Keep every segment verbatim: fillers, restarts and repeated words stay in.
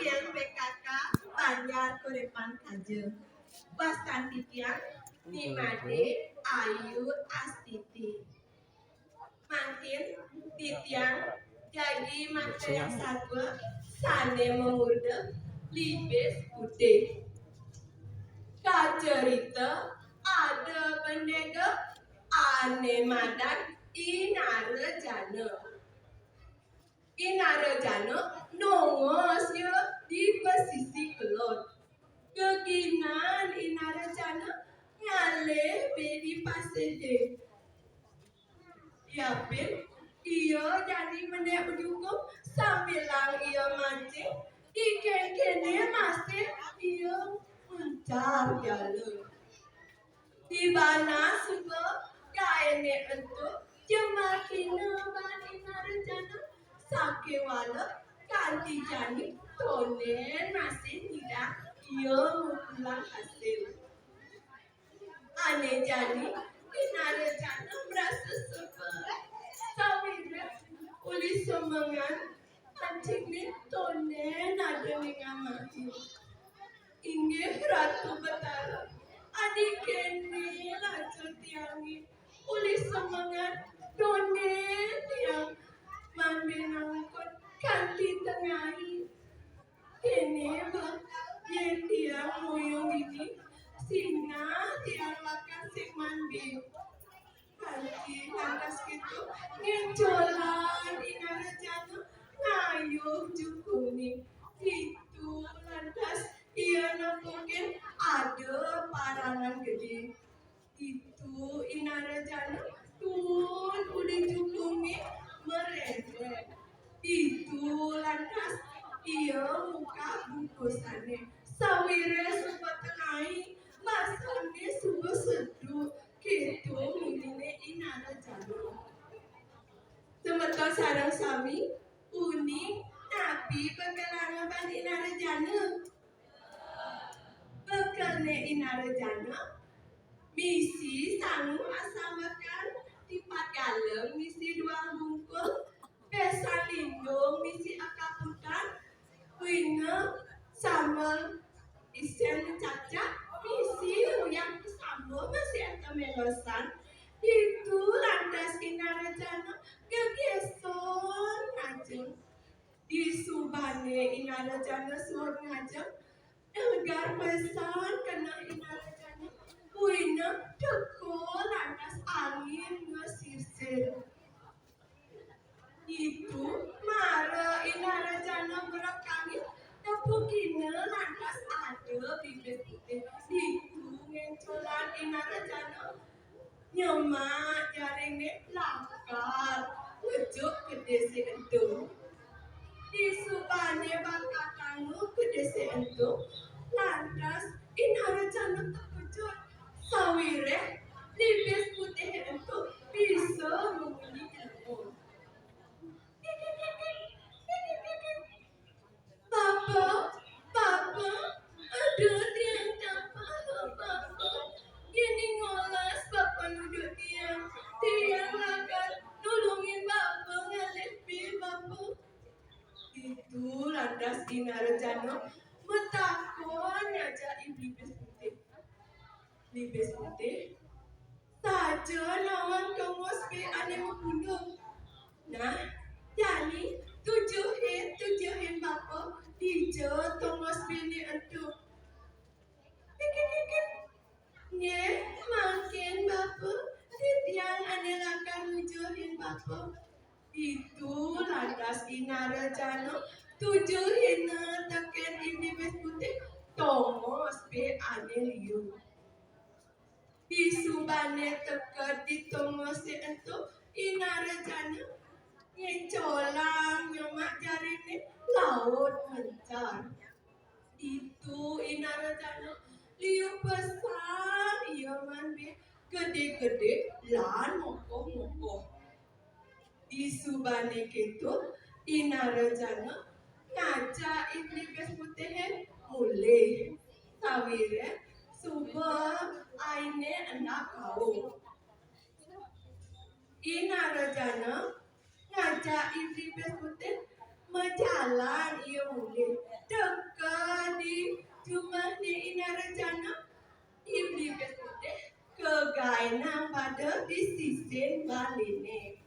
Titiang P K K Banjar Kurepan Kaja. Wastan titiang Ni Made Ayu Astiti. Mangkin titiang jagi makayang satua sane mamurda Libis Putih. Kacarita ada pendega ane madan I Narajana. I Narajana nongos ia di pasisi kelod. Geginan I Narajana ngalih be di pasihe. Yapin, ia jani menek jukung sambilang ia mancing, di kenkene masih ia mencar jala. Di bana suba gaene ento jemakina ban I Narajana, sakewala kanti jani tonden masih nyidang ia ngukulang hasil. Ane jani, I Narajana marasa sebel. Sawireh uli semengan ancingne tonden ada ningamahin. Inggih Ratu Betara, adi kene laja tiange uli semengan tonden tiang mangda nangkut kanti tengai. Kene ba, yen tiang moyong dini, sinah tiang lakar sing mambe. Kanti lantas keto, ngencolan I Narajana ngayuh jukungne. Ditu lantas ia nepukin ada parangan gede. Ditu I Narajana tuun uli jukungne mareret. Ditu lantas ia mukah bungkusane. Sawireh suba tengai, masane suba seduh, keto munine I Narajana. Semeton sareng sami uning napi bekelane ban I Narajana? Bekelne I Narajana misi sangu asam bekal, tipat galeng misi duang bungkul, besan lindung misi akaputan, buina sambel isen cacah, misi ruyang sambel masih enta melosan. Ditu lantas I Narajana gegeson ngajeng. Disubane I Narajana suud ngajeng, elegar pesan keneh I Narajana, buina teka lantas angin ngasirsir. Ditu mara I Narajana berek angin, nepukina lantas ada bibis putih. Ditu ngencolan I Narajana, nyemak jaringne lakar ngejuk kedise ento. Disubane bakatanga kedise ento, lantas I Narajana tekejut, sawireh bibis putihe ento bisa mamunyi nyelem. "Bapa, Bapa, eda tiang tapah, Bapa. Yén ngolas Bapa nuduh tiang, tiang lakar nulungin Bapa ngalih bé, Bapa." Ditu lantas I Narajana matakon ngajak I Bibis Putih. Bibis Putih, saja nawang tongos bé ané mapundung. Nah, jani tujuhin, tujuhin Bapa, dija tongos béné ento. Kikikikik. Nggih, mangkin Bapa, titiang ané lakar nujuhin Bapa. Ditu lantas I Narajana tujuhina tekén I Bibis Putih tongos bé ané liu. Disubané teked di tongosé ento, I Narajana ngéncolang nyemak jariné laut mencar. Ditu I Narajana liu pesan ia maan bé gedé-gedé lan mokoh-mokoh. Disubané kéto, I Narajana ngajak I Bibis Putihé mulih. Sawiréh suba ainé enda kauh. I Narajana ngajak I Bibis Putih majalan ia mulih. Teka di jumahné I Narajana, I Belibis Putih kagaénang pada di sisin baléné.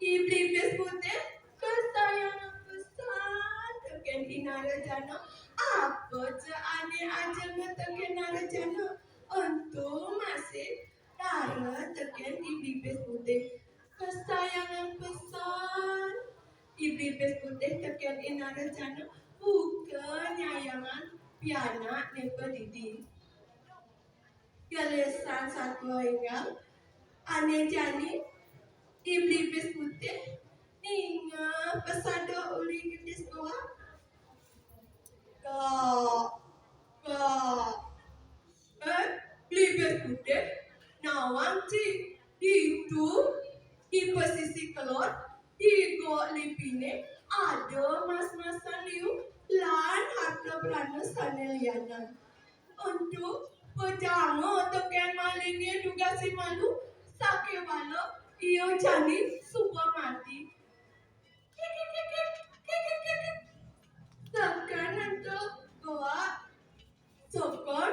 I Belibis Putih kasayangan pesan tekén I Narajana. Apa ja ané ajenga tekén Narajana, ento masih tara tekén I Belibis Putih. Kasayangan pesan I Belibis Putih tekén I Narajana, buka nyayangan pianakné padidi. Gelisang satua énggal, ané jani I Belibis Putih ningeh pasada uli gendis goa. Gak, gak. Eh, Belibis Putih, nawang ci? Ditu, di pasisi kelod, di gok lipiné, ada mas-masan liu lan harta brana sané lianan. Ento, pajanga tekén malingé dugasé malu, sakéwala ia jani suba mati. Kikik, kikik, kikik, kikik. Tekén ento goa, sekén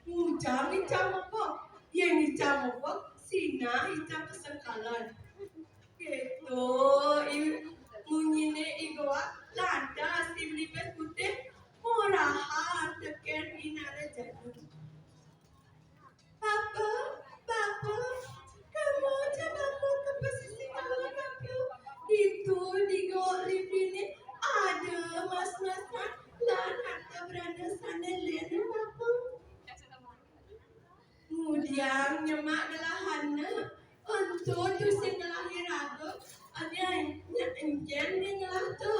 ngujang icang mepek. Yén icang mepek, sinah icang kasengkalan. Kéto i munyiné i goa, lantas I Belibis Putih morahang tekén I Narajana. Bapa, Bapa, kema ja Bapa ka pasisi kelod, Bapa. Ditu di gok lipiné ada mas-masan lan harta brana sané lianan, Bapa. Ngudiang nyemak gelahanga, ento tusing ngelah raga, anya nyak encén di ngelah to.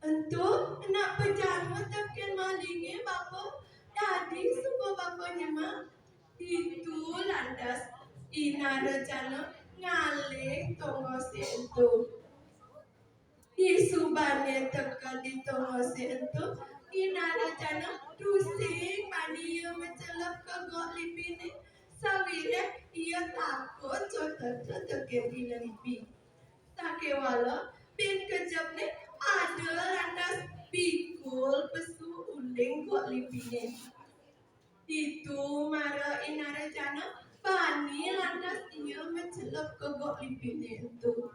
Ento, enda pajanga tekén malingé, Bapa, dadi suba Bapa nyemak. Ditu lantas I Narajana ngalih tongosé ento. Disubané teka di tongosé ento, I Narajana tusing bani ia macelep ka gok lipiné, sawiréh ia takut cotota tekén dina lipi. Sakéwala, buin kejepné ada lantas bikul pesu uling gok lipiné. Ditu mara I Narajana bani lantas ia macelep ka gok lipiné ento.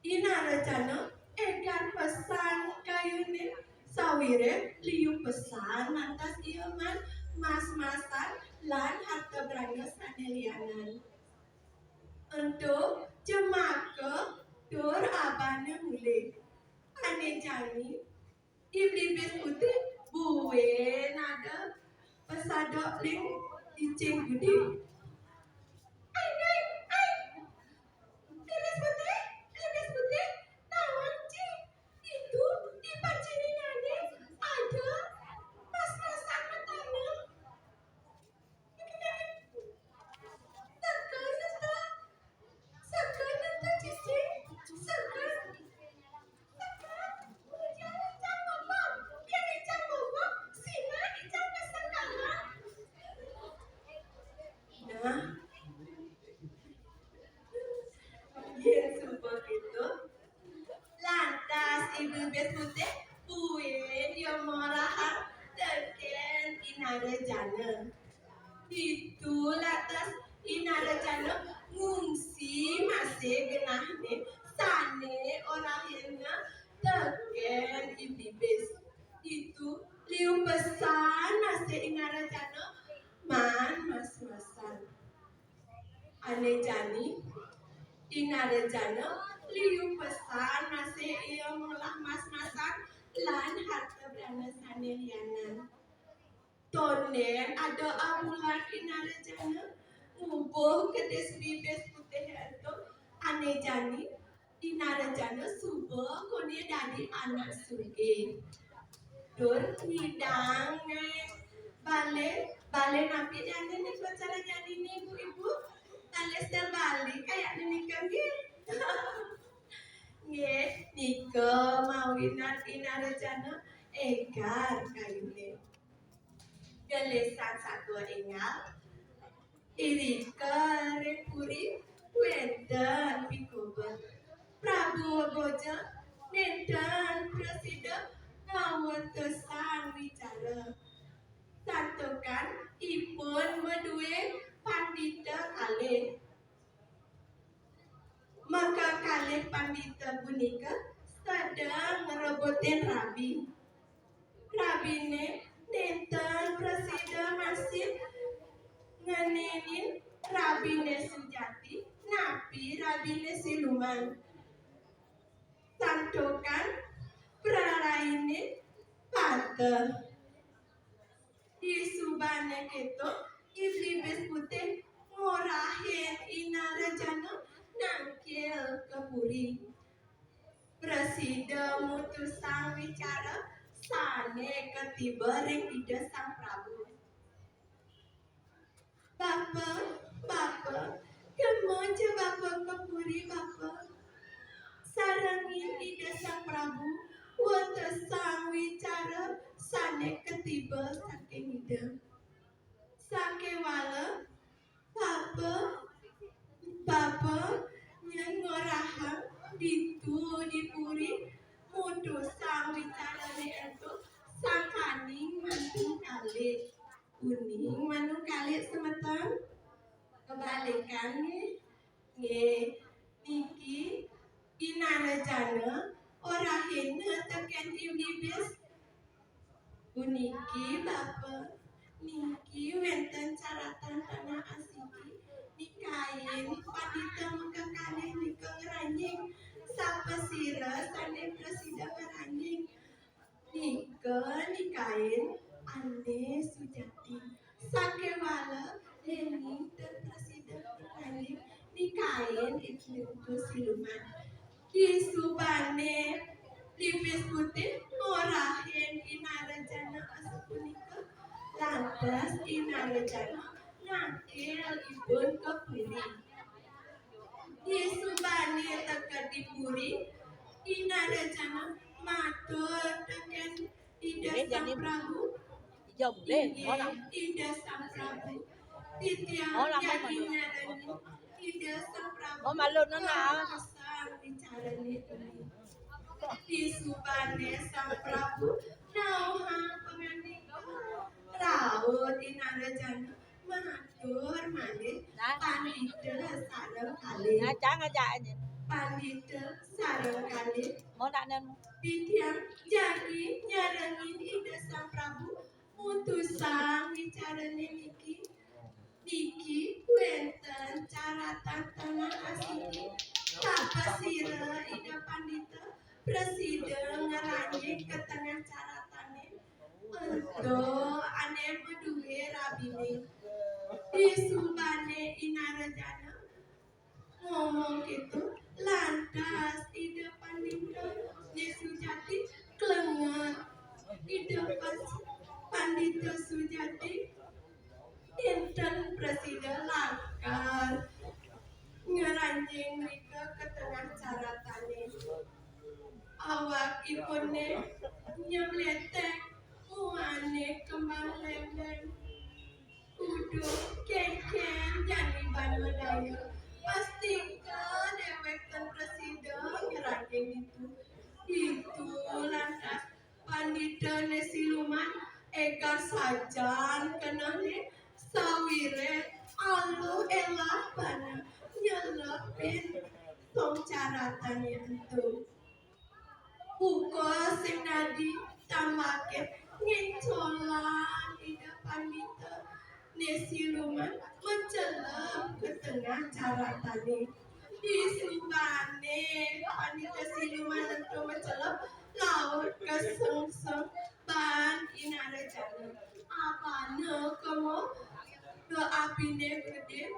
I Narajana égar pesan kayuné, sawiréh liu pesan lantas ia maan mas-masan lan harta brana sané lianan. Ento jemaka tur abana mulih. Ané jani, I Belibis Putih buin ada pasada uli licing gedé. Ai, ai, ai. Belibis Putih, Belibis Putih, nawang ci? Ditu, di paciringané ada mas-masan matanem. Teka nenta, teka nenta cicing, teka, teka, ujar icang bapa, yén icang bapa, sinah icang kasengkalan. Nah, yén suba kéto, lantas I Belibis Putih buin ia morahang tekén I Narajana. Ditu lantas I Narajana ngungsi masih genahné sané orahanga tekén I Belibis. Ditu liu pesan masih I Narajana maan mas-masan. Ané jani, I Narajana liu pesan masih ia ngolah mas-masan lan harta brana sané lianan. Tondén ada abulan I Narajana ngubuh kedis Belibis Putih ento, ané jani I Narajana suba koné dadi anak sugih. Tur nyidang, eh, balé, balé napi jani nika cara jani nika, Ibu? Balé setel Bali kayakné nika nggih. Nggih, nika mawinan I Narajana égar kayuné. Gelisang satua énggal. Irika ring puri wénten pikobet. Prabu Boja Nénten prasida ngawedosang wicara. Santukan ipun madué pandita kalih. Makakalih pandita punika sedeng ngrebutin rabi. Rabiné nénten prasida masih ngenénin rabiné sujati, napi rabiné siluman. Santukan prarainé pateh. Disubané kéto, I Belibis Putih ngorahin I Narajana nangkil ka puri. Prasida mutusang wicara sané katiba ring Ida Sang Prabu. "Bapa, Bapa, kema ja Bapa ka puri, Bapa. Sarengin Ida Sang Prabu, wetesang wicara sané katiba saking Ida." Sakéwala, "Bapa, Bapa, nyén ngorahang ditu di puri, mutusang wicarané ento sangkaning mantu kalih." Uning mantu kalih, semeton? Kebalikan nggih. Nggih, niki I Narajana orahina tekén I Belibis. Puniki, Bapa, niki wénten caratan tanah asiki. Nikain pandita makakalih nika ngranjing. Sapasira sané prasida ngranjing? Nika nikain Ané Sujati. Sakéwala yéning ten prasida ngranjing, nikain Ida Siluman. Disubané Belibis Putih ngorahin I Narajana asapunika, lantas I Narajana nangkil ipun ka puri. Disubané teka di puri, I Narajana matur tekén Ida Sang Prabu. Inggih, Ida Sang Prabu. Titiang jagi nyarengin Ida Sang Prabu. Sang wicarané ini. Disubané Sang Prabu nauhang pangandika, rauh I Narajana matur malih pandita sareng kalih. Pandita sareng kalih. Titiang jagi nyarengin Ida Sang Prabu mutusang wicarané niki. Niki wénten caratan tanah asiki. Sapasira Ida Pandita prasida ngranjing ka tengah caratané. Ento ané madué rabiné. Disubané I Narajana ngomong kéto, lantas Ida Pandita Né Sujati klenget. Ida Pas-, Pandita Sujati nénten prasida lakar ngranjing nika ka tengah caratané. Awak ipuné nyemletek muané kembang lembeng. Uduh kénkén jani ban madaya. Pastika déwék ten prasida ngranjing ditu. Ditu lantas Pandita Né Siluman égar sajan kenehné, sawiréh aluh élah bana nyelepin song caratané ento. Buka sing dadi tambaké ngéncolang Ida Pandita Né Siluman macelep ka tengah caratané. Disubané Pandita Siluman ento macelep, laut kasengsem ban I Narajana. Abana kema, da apiné gedé,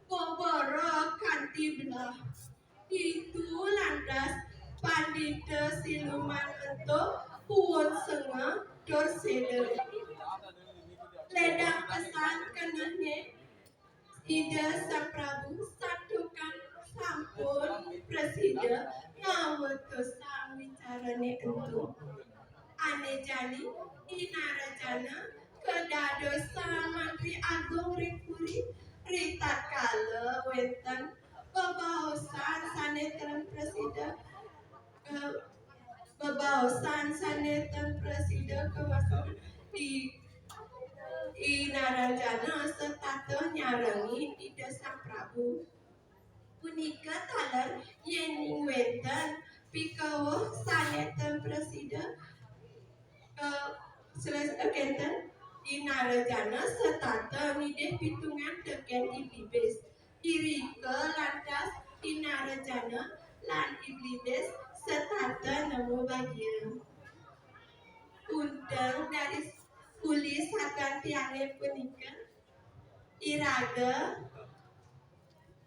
bobora kanti belah. Ditu lantas Pandita Siluman ento puun sengeh tur séda. Lédang pesan kenehné, Ida Sang Prabu santukan sampun prasida ngawedosang wicarané ento. Ané jani I Narajana kadadosang mantri agung ring puri, ritatkala wénten bebaosan sané ten prasida, eh, Raosan sané ten prasida kawastanan, I, I Narajana setata nyarengin Ida Sang Prabu. Punika taler yéning wénten pikawuh sané ten prasida, eh, selesa kénten, I Narajana setata ngidih pitungan tekén Iblibis. Irika lantas I Narajana lan Iblibis setata nemu bagia. Unteng dari uli satan tiangé punika, iraga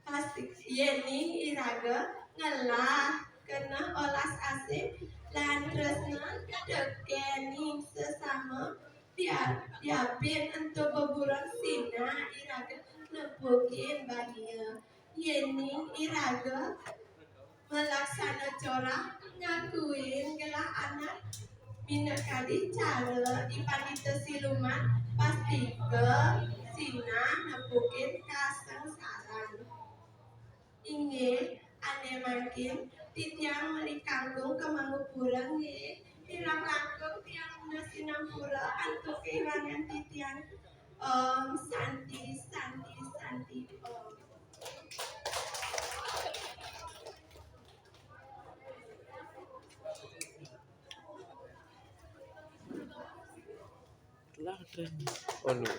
pasti yéning iraga ngelah keneh olas asih lan tresna tekéning sesama dia, diapin ento beburon sinah iraga nepukin bagia. Yéning iraga malaksana corah ngakuin gelah anak minakadi cara I Pandita Siluman, pastika sinah nepukin kasangsaran. Inggih, ané mangkin titiang meli kangkung ka Mangupura nggih. Kirang langkung tiang nunas sinampura antuk kehilangan titiang. Om Santi, Santi, Santi, Om. Lah, Anu.